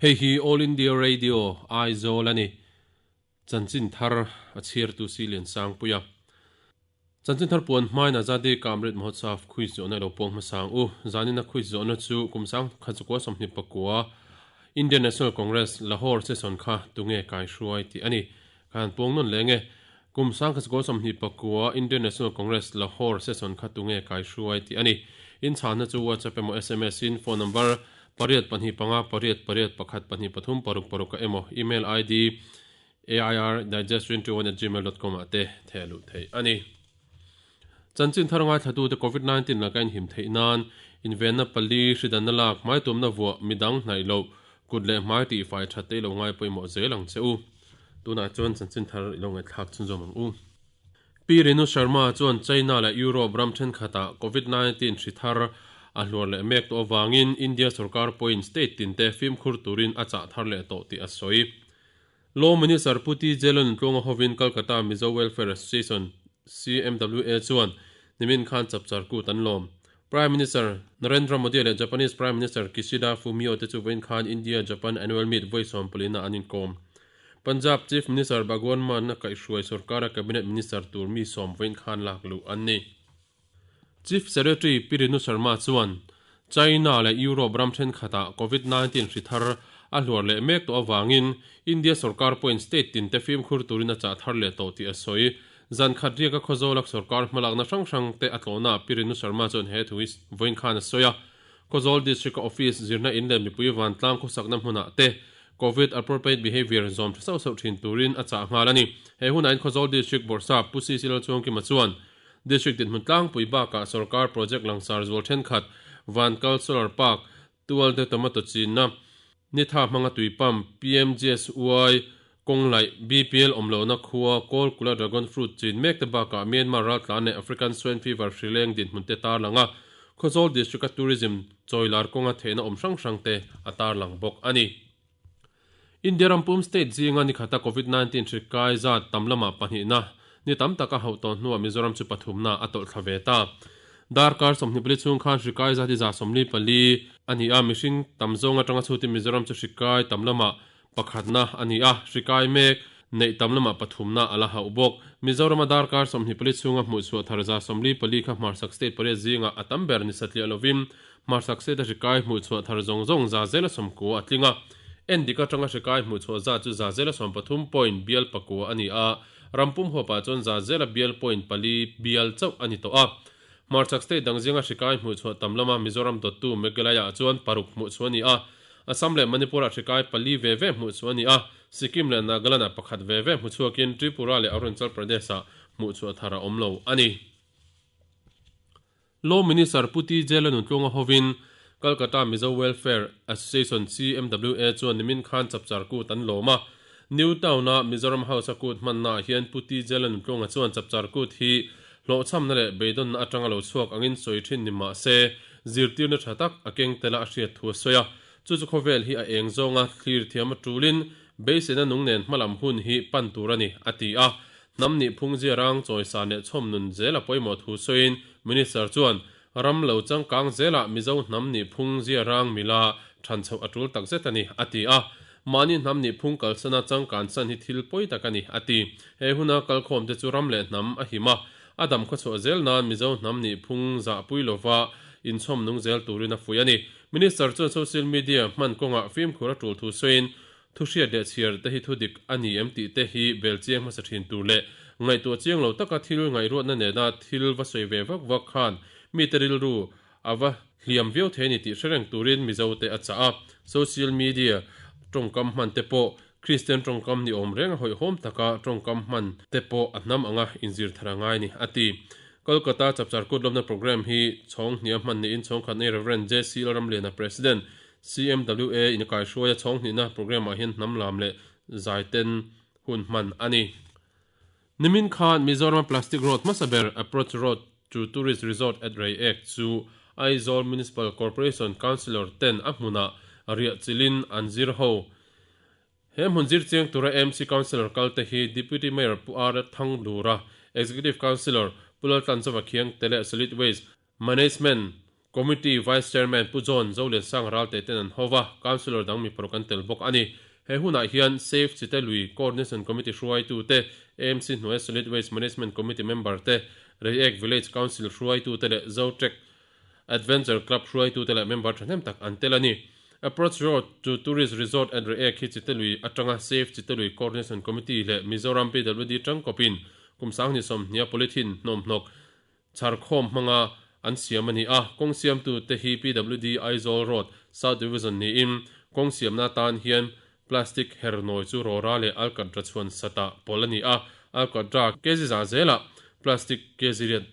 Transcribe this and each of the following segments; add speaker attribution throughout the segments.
Speaker 1: Hei hi All India Radio, Aizawl a ni. Chanchin thar a chhiartu si Liansangpuia. Chanchin thar puan hmain Azadi Ka Amrit Mahotsav khuih zawhna lo puang hmasa ang u. Zanina khuih zawhna chu kum 1929 Indian National Congress Lahore session kha tunge kaihruai tih a ni. Kha han puang nawn leng e. Kum 1929 Indian National Congress Lahore session kha tunge kaihruai tih a ni. Inchhanna chu WhatsApp emaw sms in phone number pariat pahnih panga pariat pariat pakhat pahnih pathum paruk paruk ah emaw email id airdigest21@gmail.com ah te theh luh theih a ni. Chanchin thar ngaithlatute Covid 19 laka inhim theih nan invenna pali hridanna lak hmaitumna vuah midang hnaih loh kut leh hmai tihfai that te i lo ngai pawimawh zel ang che u. Tunah chuan chanchin thar i lo ngaihthlak chhunzawm ang u. Pi Renu Sharma chuan China leh Europe ram thenkhatah Covid 19 hri thar a hluar leh mek tawh avangin India sorkar pawhin state tinte fimkhur turin a chah thar leh tawh tih a sawi. Law Minister Pu TJ Lalnuntluanga hovin Calcutta Mizo Welfare Association, CMWA, chuan nimin khan chapchar kut an lawm. Prime Minister Narendra Modi leh Japanese Prime Minister Kishida Fumio te chu vawiin khan India-Japan Annual Meet vawi sawmpalina an inkawm. Punjab Chief Minister Bhagwan Mann a kaihhruai sorkara Cabinet Minister tur mi sawm vawiin khan lak luh an ni. Chief Secretary Pi Renu Sharma chuan China leh Europe ram thenkhatah Covid 19 hri thar a hluar leh mek tawh avangin India sorkar pawhin state tinte fimkhur turin a chah thar leh tawh tih a sawi. Zan khat riaka Khawzawlak sorkar hmalakna hrang hrang te a tlawhnaah Pi Renu Sharma chuan he thu hi vawiin khan a sawi a. Khawzawl District-a office, zirna in leh mipui vantlang khawsakna hmunah te Covid appropriate behaviour zawm tha sauh sauh thin turin a chah nghal a ni. He hunah hian Khawzawl District Bawrhsap Pu CC Lalchuangkima chuan District dinhmun tlangpui bakah sorkar project langsar zual thenkhat, Vankal Solar Park, Tualte Tomato chinna, Nitha hmanga tui pump, PMGSY, kawng laih, BPL awm lohna khua, Kawlkula Dragon Fruit chin mek te bakah Myanmar raltlan leh African Swine Fever hrileng dinhmun te tarlang a, Khawzawl District-a tourism chawilar kawnga theihna awm hrang hrang te a tarlang bawk a ni. India ram pum state zinga ni khata Covid 19 hri kai zat tam lamah pahnihna ni tam tak a hauh tawh hnuah Mizoram chu pathumna a tawlh thla ve ta. Darkar 24 chhung khan hri kai zat hi 44 a ni a, mihring tam zawng atanga chhutin Mizoram chu hri kai tam lamah pakhatna a ni a, hri kai mek neih tam lamah pathumna a la hauh bawk. Mizorama darkar 24 chhunga hmuhchhuah thar 44 kha hmarchhak state pariat zingah a tam ber ni satliah lovin Hmarchhak state a hrikai hmuhchhuah thar zawng zawng 190 a tling a, endik atanga hrikai hmuhchhuah zat chu 113 point bial pakua a ni a, rampum huapah chuan 100 bial point pali bial chauh a ni tawh a. Hmarchhak state dang zinga hrikai hmuhchhuah tam lama Mizoram dawttu Meghalaya-ah chuan paruk hmuhchhuah a ni a, Assam leh Manipur-ah hrikai pali ve ve hmuhchhuah a ni a, Sikkim leh Nagaland-ah pakhat ve ve hmuchhuakin Tripura leh Arunachal Pradesh-ah hmuhchhuah thar a awm lo a ni. Law Minister Pu TJ Lalnuntluanga hovin Calcutta Mizo Welfare Association, CMWA, chuan nimin khan Chapchar Kut an lawm a. New Town-a Mizoram House-a kut hmannaah hian Pu TJ Lalnuntluanga chuan Chapchar Kut hi hlawhchhamna leh beidawnna atanga lo chhuak angin sawi thin ni mah se, zirtirna tha tak a keng tel a a hriat thu a sawi a. Chu chu khawvel hi a eng zawnga thlir thiam a tulin beiseina nung nen hmalam hun hi pan tur a ni, a ti a. Hnam nih phung zia rang chawisa leh chhawm nun zel a pawimawh thu sawiin Minister chuan, Ram lo changkang zelah Mizo hnam nih phung zia rang mila than chhoh a tul takzet a ni, a ti a. Mahni hnam nih phung kalsana changkan san hi thil pawi tak a ni, a ti. He huna kalkhawmte chu ram leh hnam a him a, a dam khawchhuah zel nan Mizo hnam nih phung zahpui lova inchhawm nung zel turin a fuih a ni. Minister chuan social media hman kawngah fimkhur a tul thu sawiin, Thu hriat leh chhiar te hi thu dik a ni em tih te hi bel chiang hmasa thin tur leh ngaihtuah chiang lo taka thil ngaihruatna nena thil va sawi ve vak vak khan mite rilru a va hliam viau thei a ni tih hre reng turin Mizo te a chah a. Social media tawngkam hman te pawh Kristian tawngkam ni awm reng a hawihhawm taka tawngkam hman te pawh a hnam anga inzir thar a ngai a ni, a ti. Kolkata Chapchar Kut lawmna programme hi chhawng hniam hman niin chhawng khat nei Rev. JC Lalramliana President CMWA in kaihruaia chhawng hnihna programme ah hian hnam lam leh zaiten hun hman a ni. Nimin khan Mizoram Plastic Road hmasa ber Approach Road to Tourist Resort at Reiek chu Aizawl Municipal Corporation Councillor ten a hmunah riah chilhin an zir ho. He hmun zir chiang tura AMC Councillor kalte hi Deputy Mayor Pu R Thangdura, Executive Councillor Pu Laltlanzova Khiangte leh Solid Waste Management. Committee Vice Chairman Pu John Zoliansanga Ralte ten an hova, Councillor dang mi paruk an tel bawk a ni. He hunah hian Save Chite Lui Coordination Committee hruaitute, AMC hnuaia Solid Waste Management Committee member te, Reiek Village Council hruaitute leh Zotrek Adventure Club hruaitute leh member thahnem tak an tel a ni. Approach Road to Tourist Resort at Reiek hi Chite Lui atanga Save Chite Lui Coordination Committee leh Mizoram PWD tangkawpin kum 2020 polythene hnawmhnawk Chhar khawm hmanga an siam a ni a, kawng siamtute hi PWD Aizawl Road South Division niin kawng siamna atan hian plastic her nawi chu rawra leh alkatra chhuan sata pawlh a ni a, alkatra kg za zelah plastic kg riat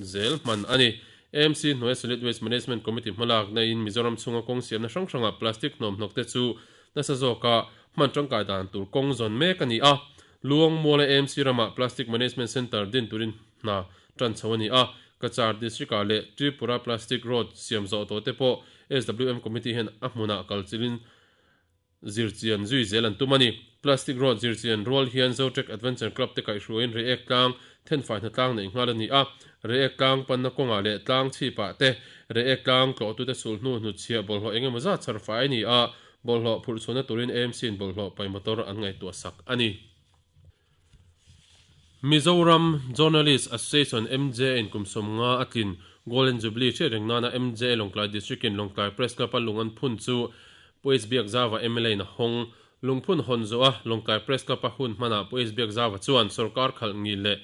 Speaker 1: zel hman a ni. AMC hnuaia Solid Waste Management Committee hmalakna in Mizoram chhunga kawng siamna hrang hranga plastic hnawmhnawk te chu nasa zawka hman tangkai dan tur kawng zawn mek a ni a, Luangmuala AMC ramah Plastic Management Centre din turin hna tan chho a ni a, Cachar District-ah leh Tripura Plastic Road siam zawh tawh te pawh SWM Committee hian a hmunah kal chilhin zirchian zui zel an tum a ni. Plastic Road zirchian rual hian Zotrek Adventure Club te kaihhruaiin Reiek tlang thenfai hna tlang neih nghal a ni a, Reiek tlang panna kawngah leh tlang chhipah te Reiek tlang tlawhtute sulhnu hnutchhiah bawlhhlawh eng emaw zat chhar fai a ni a, bawlhhlawh phurhchhuahna turin AMC-in bawlhhlawh pai motor an ngaihtuah sak a ni. Mizoram Journalist Association, MJA, in kum 50 a tlin Golden Jubilee hriat reng nana MJA Lawngtlai District in Lawngtlai Press Club a lung an phun chu Pu H Biakzauva mla in a hawng. Lungphun hawn zawh a Lawngtlai Press Club a hun hmanah Pu H Biakzauva chuan sorkar khalh ngil leh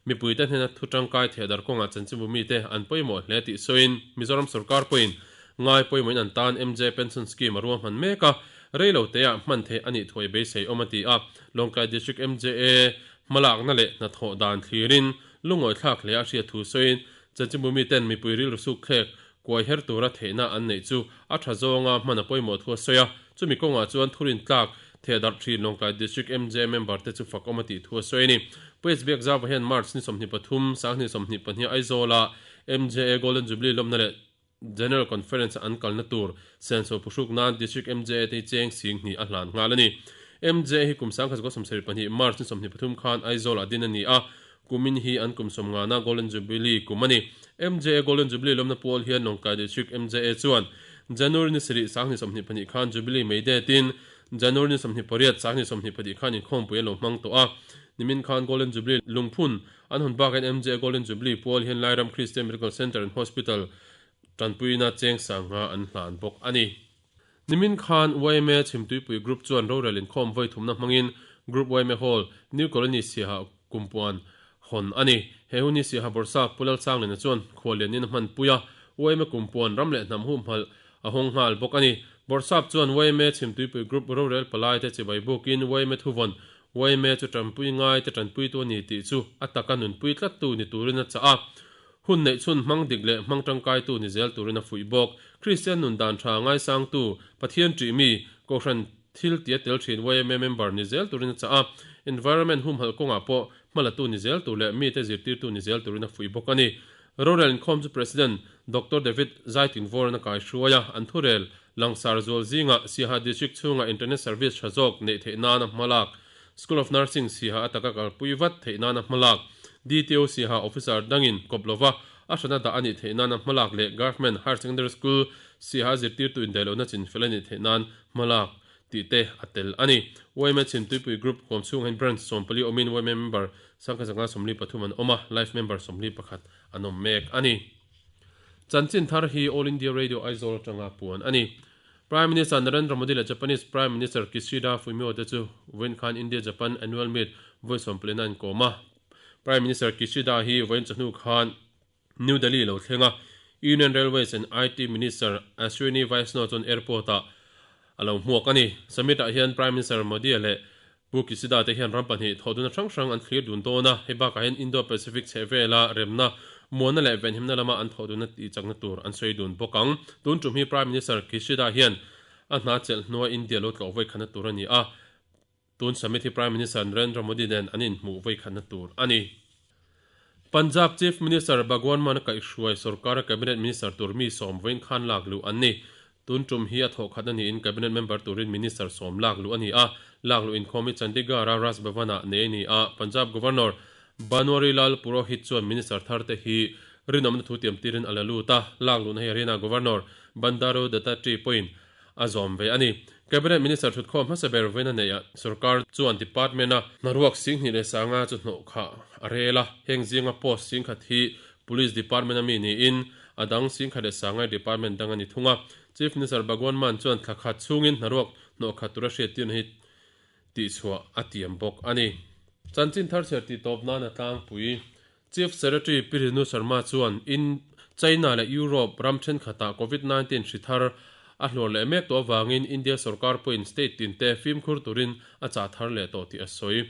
Speaker 1: mipuite hnena thu tangkai thehdar kawngah chanchinbu mite an pawimawh hle tih sawiin Mizoram sorkar pawhin ngai pawimawhin an tan MJ Pension Scheme a ruahman mek a, reilo teah hman theih a nih thuai beisei awm a ti a. Lawngtlai District MJA hmalakna leh hnathawh dan thlirin lungawi thlak hle a hriat thu sawiin chanchinbu miten mipui rilru suk thlek kuai her tura theihna an neih chu a tha zawnga hman a pawimawh thu a sawi a, chumi kawngah chuan thurin tlak thehdarh thin Lawngtlai District MJA member te chu fakawm a tih thu a sawi a ni. Pu H Biakzauva hian March ni 23, 2022 Aizawla MJA Golden Jubilee lawmna leh General Conference a an kalna tur senso phuhruk nan District MJA te hi cheng 20,000 a hlan nghal a ni. MJA hi kum 1972 March ni 23 khan Aizawl ah din a ni a, kumin hi an kum 50na Golden Jubilee kum a ni. MJA Golden Jubilee lawmna pual hian Lawngtlai District MJA chuan January ni sarih 2022 khan Jubilee mei detin January ni 28 2024 khan inkhawmpui a lo hmang tawh a. Nimin khan Golden Jubilee lungphun An hun bakin MJ Golden Jubilee pual hian Lairam Christian Medical Centre and Hospital tanpuina cheng sangha an hlan bawk a ni. Nimin khan yma Chhimtuipui Group chuan rorel inkhawm vawi thumna hmangin Group yma Hall, New Colony Siaha kumpuan hawn a ni. He hun hi Siaha Bawrhsap Pu Lalsanglina chuan khuallianin a hmanpui a, yma kumpuan ram leh hnam humhalh a hawng nghal bawk a ni. Bawrhsap chuan yma Chhimtuipui Group rorel palaite chibai bukin yma thuvawn Yma chu tanpui ngai te tanpuitu a ni tih chu a taka nunpui tlattu ni turin a chah a. Hun neih chhun hmang dik leh hmang tangkaitu ni zel turin a fuih bawk. Kristian nun dan tha ngaisangtu, Pathian ṭih mi, Kohhran thil tia tel ṭhin yma member ni zel turin a chah a. Environment humhalh kawngah pawh hmalatu ni zel tur leh mite zirtirtu ni zel turin a fuih bawk a ni. Rorel inkhawm chu President Doctor David Zaitinvawran a kaihruai a, an thurel Langsar zual zingah Siaha District chhunga Internet service tha zawk neih theih nana hmalak, School of Nursing Siaha ataka kalpui vat theih nana hmalak, DTO Siaha officer dangin kawp lova a hrana dah a nih theih nana hmalak leh Government Higher Secondary School Siaha zirtirtu indaihlohna chinfel a nih theih nan hmalak tih te a tel a ni. Yma Chhimtuipui Group huam chhungah hian Branch 14 awmin yma member 10,043 an awm a, Life member 41 an awm mek a ni. Chanchin thar hi All India Radio Aizawl atanga puan a ni. Prime Minister Narendra Modi leh Japanese Prime Minister Kishida Fumio te chu vawiin khan India-Japan Annual Meet vawi 14 a inkawm a. Prime Minister Kishida hi vawiin chawhnu khan New Delhi lo thleng a, Union Railways and IT Minister Ashwini Vaishnaw chuan airport-ah a lo hmuak a ni. Summit-ah hian Prime Minister Modi leh Pu Kishida te hian ram pahnih thawhduna hrang hrang an thlir dun dawn a, hei bakah hian Indo-Pacific chhehvela remna, muanna leh venhimna lama an thawhdunna tihchakna tur an sawi dun bawk ang. Tun tum hi Prime Minister Kishida hian a hna chelh hnua India lo tlawh vawikhatna tur a ni a, tun summit hi Prime Minister Narendra Modi nen an inhmuh vawikhatna tur a ni. Punjab Chief Minister Bhagwan Mann a kaihhruai sorkara Cabinet Minister tur mi 10 vawiin khan lak luh an ni. Tun tum hi a thawh khat a niin Cabinet member turin Minister 10 lak luh a ni a, lak luh inkhawm hi Chandigarh-a Raj Bhavan-ah nei a ni a, Punjab Governor Banwari Lal Purohit chuan Minister thar te hi. rinawmna thu tiam tirin a la lut a, lak luhna hi Haryana Governor Bandaru Dattatreya pawhin a zawm ve a ni. Cabinet Minister thutkhawm hmasa ber vawiin a neih ah sorkar chuan department-a hnaruak 25,000 chu hnawh khah a rel a, heng zinga post 10,000 hi Police Department a mi niin a dang 10,100 department dang a ni thung a. Chief Minister Bhagwan Mann chuan thla khat chhungin hnaruak hnawh khat tura hriattirna hi tihchhuah a tiam bawk a ni. Chanchin thar chhiar tih tawp nan a tlangpui. Chief Secretary Pi Renu Sharma chuan in China leh Europe ram thenkhatah Covid 19 hri thar a hluar leh mek tawh avangin India sorkar pawhin state tinte fimkhur turin a chah thar leh tawh tih a sawi.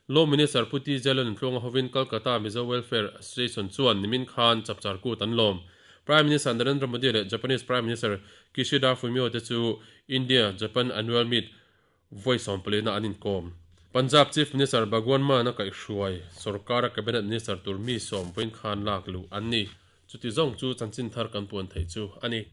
Speaker 1: Law Minister Pu TJ Lalnuntluanga hovin Kolkata Mizo Welfare Association chuan nimin khan chapchar kut an lawm. Prime Minister Narendra Modi leh Japanese Prime Minister Kishida Fumio te chu India Japan Annual Meet Vawi sawmpalina an inkawm. Punjab Chief Minister Bhagwan Mann a kaihhruai sorkara Cabinet Minister tur mi sawm vawiin khan lak luh an ni. Chuti zawng chu chanchin thar kan puan theih chu a ni.